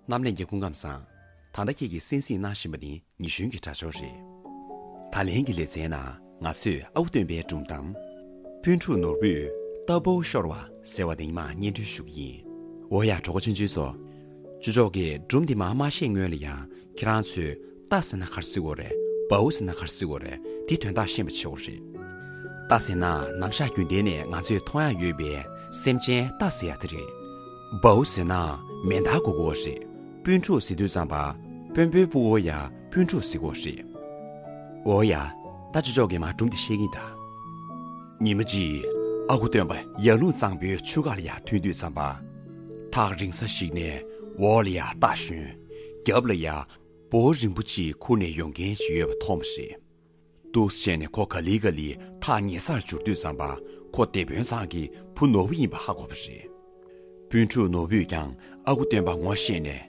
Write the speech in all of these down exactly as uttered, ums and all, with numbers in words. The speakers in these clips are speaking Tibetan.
རྣམ་ལྷན་རྒྱས་སྐུ་ཁམས་བཟང་། ད་ལྟ་ཁྱེད་ཀྱིས་གསན་གཟིགས་གནང་བཞིན་པ་ནི་ཉི་གཞོན་གྱི་དྲ་ཕྱོགས་རེད། ད་ལན་གྱི་ལེ་ཚན་ནང་ང་ཚོས་ཨ་ཁུ་སྟོན་པའི་སྒྲུང་གཏམ། སྤུན་ཕྲུག་ནོར་བུས་རྟ་ཕོ་ཤོར་བ་ཟེར་བ་དེ་ཉི་མ་སྙན་སྒྲོན་ཞུ་གི་ཡིན། འོ་ཡ་གྲོགས་པོ་ཆུང་ཆུང་ཚོ། ཅུ་ཅོག་གིས་སྒྲུང་འདི་མར་མ་བཤད་སྔོན་ལ་ཡང་ཁྱེད་རང་ཚོས་རྟ་ཟེར་ན་ག་རེ་ཟེར་གོ་རེད། བའུ་ཟེར་ན་ག་རེ་ཟེར་གོ་རེད། དེ་དོན་དག་ཤེས་པ་བྱེད་དགོས་རེད། རྟ་ཟེར་ན་ནམ་ཞག་རྒྱུན་ལྡན་ནས་ང་ཚོས་མཐོང་ཡག་ཡོད་པའི་སེམས་ཅན་རྟ་ཟེར་ཡག་དེ་རེད། བའུ་ཟེར་ན་མེ་མདའ་གོ་གོ་རེད། སྤུན་ཕྲུག་ཟེར་དུས་ཙམ་པ་དཔོན་པོའི་ཕྲུ་གུ་ཡ་སྤུན་ཕྲུག་ཟེར་གོ་རེད། འོ་ཡ། ད་ཅུ་ཅོག་གིས་མར་སྒྲུང་འདི་བཤད་ཀྱིན་གདའ། ཉི་མ་གཅིག་ཨ་ཁུ་སྟོན་པ་ཡར་ཀླུང་གཙང་པོའི་ཆུ་ཁ་ལ་ཡ་ཐོན་དུས་ཙམ་པ། ཐག་རིང་ས་ཞིག་ནས་འོག་ལ་ཡ་རྟ་ཞོན། རྒྱབ་ལ་ཡ་འབོ་རིང་པོ་གཅིག་ཁུར་ནས་ཡོང་མཁན་ཞིག་ཡོད་པ་མཐོང་བ་རེད། འདུག་སེ་བྱས་ནས་ཁོ་ག་ལེ་ག་ལེ་ཐག་ཉེ་སར་འབྱོར་དུས་ཙམ་པ་ཁོ་སྡེ་དཔོན་ཚང་གི་བུ་ནོར་བུ་ཡིན་པ་ཧ་གོ་བ་རེད། སྤུན་ཕྲུག་ནོར་བུས་ཀྱང་ཨ་ཁུ་སྟོན་པ་ངོ་ཤེས་ནས།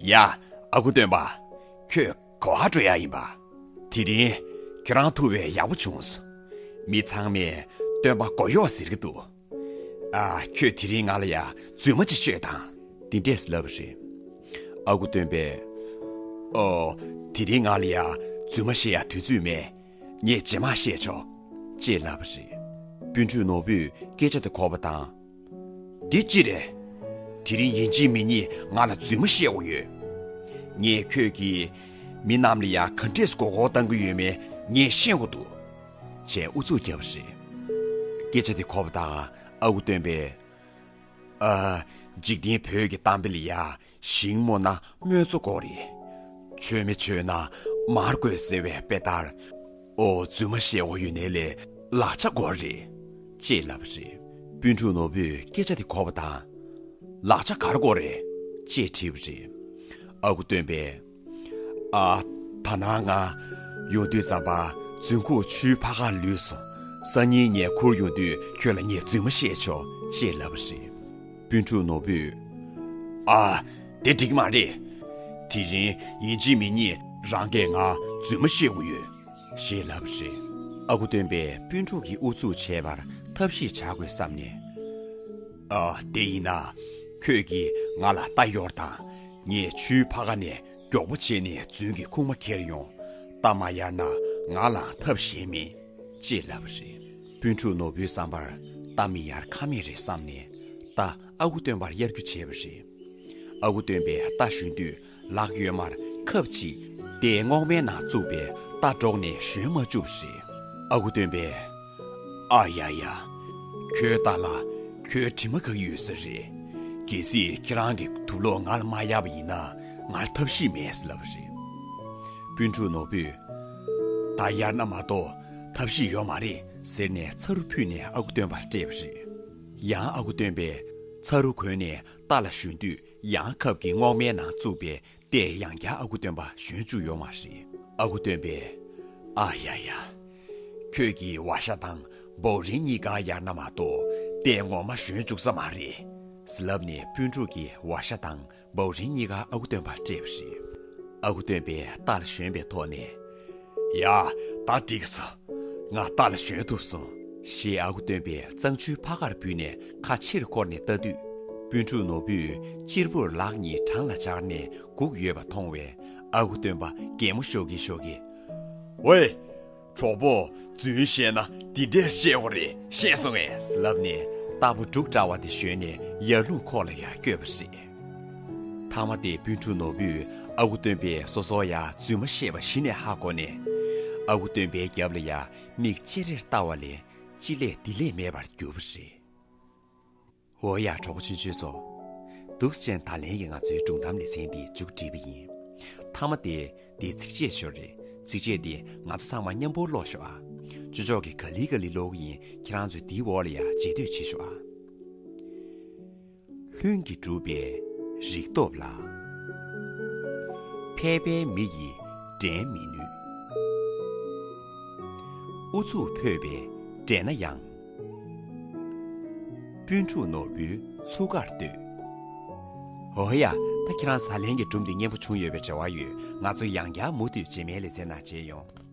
ཡ། ཨ་ཁུ་སྟོན་པ། ཁྱོད་ག་པར་འགྲོ་ཡག་ཡིན་པ། དེ་རིང་ཁྱོད་རང་ཐུག་པས་ཡག་པོ་བྱུང་སོང་། མི་ཚང་མས་སྟོན་པ་མགོ་གཡོག་ཟེར་གྱི་འདུག་ཨ། ཁྱོད་དེ་རིང་ང་ལ་ཡ་རྫུན་མ་ཅིག་ཤོད་དང་། འདི་འདྲས་ལབ་པ་རེད། ཨ་ཁུ་སྟོན་པས། ཨོ། དེ་རིང་ང་ལ་ཡ་རྫུན་མ་བཤད་ཡ་དུས་ཚོད་མེད། ངས་རྗེས་མ་བཤད་ཆོག་ཅེས་ལབ་པ་རེད། སྤུན་ཕྲུག་ནོར་བུས་སྐད་ཆ་དེ་གོ་བ་དང་། འདི་ཅི་རེད། དེ་རིང་ཡིན་གཅིག་མིན་གཉིས་ང་ལ་རྫུན་མ་བཤད་དགོས་ཡོད། ངས་ཁྱོད་ཀྱིས་མི་རྣམས་ལ་ཡ་ག་འདྲས་མགོ་སྐོར་བཏང་གི་ཡོད་མེད་ངས་ཤེས་དགོས་འདུག་ཅེས་ཨུ་ཚུགས་བརྒྱབ་པ་རེད། སྐད་ཆ་དེ་གོ་བ་དང་ཨ་ཁུ་སྟོན་པས། ཨ། འཇིག་རྟེན་བོད་ཀྱི་གཏམ་དཔེ་ལ་ཡ། ཞིང་རྨོ་ན་རྨོ་ཚོ་དགོས་རེད། ཆོས་མེ་མཆོད་ན་མར་དགོས་ཟེར་བའི་དཔེ་ལྟར། ཨོ། རྫུན་མ་བཤད་དགོས་ཡོད་ནའི་ལས་ལག་ཆ་དགོས་རེད། ཅེས་ལབ་པ་རེད། སྤུན་ཕྲུག་ནོར་བུས་སྐད་ཆ་དེ་གོ་བ་དང་། ལག་ཆ་ག་རེ་དགོས་རེད། ཅེས་དྲིས་པ་རེད། ཨ་ཁུ་སྟོན་པས། ཨ། ད་ནངས་ང་ཡོང་དུས་ཙམ་པ་རྫུན་ཁུག་ཆུའི་ཕར་ཁར་ལུས་སོང་། སང་ཉིན་ངས་ཁུར་ཡོང་དུས་ཁྱོད་ལ་ངས་རྫུན་མ་བཤད་ཆོག་ཅེས་ལབ་པ་རེད། སྤུན་ཕྲུག་ནོར་བུས། ཨ། དེ་འགྲིག་མ་རེད། དེ་རིང་ཡིན་གཅིག་མིན་གཉིས་རང་གིས་ང་རྫུན་མ་བཤད་དགོས་ཡོད། ཞེས་ལབ་པ་རེད། ཨ་ཁུ་སྟོན་པས་སྤུན་ཕྲུག་གིས་ཨུ་ཚུགས་བྱས་པར་ཐབས་ཤེས་བྱ་དགོས་བསམ་ནས། ཨ། དེ་ཡིན་ན། ཁྱོད་ཀྱིས་ང་ལ་རྟ་གཡོར་དང་། ངས་ཆུའི་ཕར་ཁ་ནས་མགྱོགས་པོ་བྱས་ནས་རྫུན་གྱི་ཁུག་མ་ཁྱེར་ཡོང་། རྟ་མ་གཡར་ན་ང་ལའང་ཐབས་གཞན་མེད། ཅེས་ལབ་པ་རེད། སྤུན་ཕྲུག་ནོར་བུའི་བསམ་པར་རྟ་མི་གཡར་ཁ་མེད་རེད་བསམ་ནས་རྟ་ཨ་ཁུ་སྟོན་པར་གཡར་རྒྱུ་བྱས་པ་རེད། ཨ་ཁུ་སྟོན་པས་རྟ་ཞོན་དུས་ལག་གཡོན་མར་ཁབ་ཅིག་རྟའི་རྔོག་མའི་ནང་བཙུགས་པའི་རྟ་འདྲོགས་ནས་ཞོན་མ་བཅུག་པ་རེད། ཨ་ཁུ་སྟོན་པས། ཨ་ཡ་ཡ། ཁྱོད་རྟ་ལ་ཁྱོད་དྲི་མ་ག་གི་ཡོད་ས་རེད། གལ་སྲིད་ཁྱེད་རང་གི་དུག་ལོག་ང་ལ་མ་གཡར་བ་ཡིན་ན་ང་ལ་ཐབས་ཤེས་མེད་ཟེར་ལབ་པ་རེད། སྤུན་ཕྲུག་ནོར་བུས། རྟ་གཡར་ན་མ་གཏོགས་ཐབས་ཤེས་ཡོད་མ་རེད་ཟེར་ནས་ཚ་རུ་ཕུད་ནས་ཨ་ཁུ་སྟོན་པར་སྤྲད་པ་རེད། ཡང་ཨ་ཁུ་སྟོན་པས་ཚ་རུ་གོན་ནས་རྟ་ལ་ཞོན་དུས་ཡང་ཁབ་ཀྱི་རྔོག་མའི་ནང་བཙུགས་པའི་རྟས་ཡང་བསྐྱར་ཨ་ཁུ་སྟོན་པ་ཞོན་བཅུག་ཡོད་མ་རེད། ཨ་ཁུ་སྟོན་པས། ཨ་ཡ་ཡ། ཁྱོད་ཀྱིས་བ་ཤ་དང་བའུ་རིན་གཉིས་ཀ་གཡར་ན་མ་གཏོགས་རྟས་ངོ་མ་ཞོན་བཅུག་ས་མ་རེད། ཟེར་ལབ་ནས་སྤུན་ཕྲུག་གིས་བ་ཤ་དང་བའུ་རིན་གཉིས་ཀ་ཨ་ཁུ་སྟོན་པར་སྤྲད་པ་རེད། ཨ་ཁུ་སྟོན་པས་རྟ་ལ་ཞོན་པའི་ཐོག་ནས། ཡ། ད་འགྲིག་སོང་། ང་རྟ་ལ་ཞོན་ཐུབ་སོང་། ཞེས་ཨ་ཁུ་སྟོན་པས་གཙང་ཆུའི་ཕར་ཁར་བུད་ནས་ཁ་ཕྱིར་བསྐོར་ནས་ལྟ་དུས། སྤུན་ཕྲུག་ནོར་བུས་གཅེར་བུར་ལག་གཉིས་བྲང་ལ་སྦྱར་ནས་སྒུག་ཡོད་པ་མཐོང་བས་ཨ་ཁུ་སྟོན་པ་གད་མོ་ཤོར་གྱིན་ཤོར་གྱིན། ཝེ། གྲོགས་པོ། རྫུན་བཤད་ན་འདི་འདྲས་བཤད་དགོས་རེད་ཤེས་སོང་ངས་ལབ་ནས་རྟ་ཕོ་འབྲུག་འདྲ་བ་དེ་ཞོན་ནས་ཡར་ཀླུང་ཁོག་ལ་ཡར་བསྐྱོད་པ་རེད། མཐའ་མ་དེ་སྤུན་ཕྲུག་ནོར་བུས་ཨ་ཁུ་སྟོན་པས་སོ་སོ་ཡ་རྫུན་མ་བཤད་པ་གཞི་ནས་ཧ་གོ་ནས། ཨ་ཁུ་སྟོན་པའི་རྒྱབ་ལ་ཡ་མིག་ཅེ་རེར་ལྟ་བ་ལས་ཅི་ལས་འདི་ལས་མེད་པར་གྱུར་པ་རེད། འོ་ཡ་གྲོགས་པོ་ཆུང་ཆུང་ཚོ། འདུག་སེ་བྱས་ནས་ད་ལན་གྱི་ང་ཚོའི་སྒྲུང་གཏམ་ལེ་ཚན་འདི་མཇུག་བསྒྲིལ་བ་ཡིན། མཐའ་མ་དེ་འདི་ཚིགས་བཅད་ཤོག་རེད། ཚིགས་བཅད་འདི་ང་ཚོ་ཚང་མ་མཉམ་པོ་ཀློག་ཤོག་ཨ། ཅོ་ཅོག་གིས་ག་ལེ་ག་ལེ་ཀློག་གི་ཡིན། ཁྱེད་རང་ཚོས་འདིའི་འོག་ལ་ཡ་རྗེས་ཟློས་བྱེད་ཤོག་ཨ། ལྷུན་གྱིས་གྲུབ་པའི་རིག་སྟོབས་ལ། ཕལ་པའི་མི་ཡིས་འགྲན་མི་ནུས། ཨུ་ཚུགས་ཕོད་པས་འགྲན་ན་ཡང་། སྤུན་ཕྲུག་ནོར་བུའི་ཚུགས་ཀར་ལྟོས། འོ་ཡ། ད་ཁྱེད་རང་ཚོ་ད་ལན་གྱི་སྒྲུང་འདི་སྙན་པོ་བྱུང་ཡོད་པའི་རེ་བ་ཡོད། ང་ཚོ་ཡང་བསྐྱར་མུ་མཐུད་རྗེས་མའི་ལེ་ཚན་ནང་མཇལ་ཡོང་།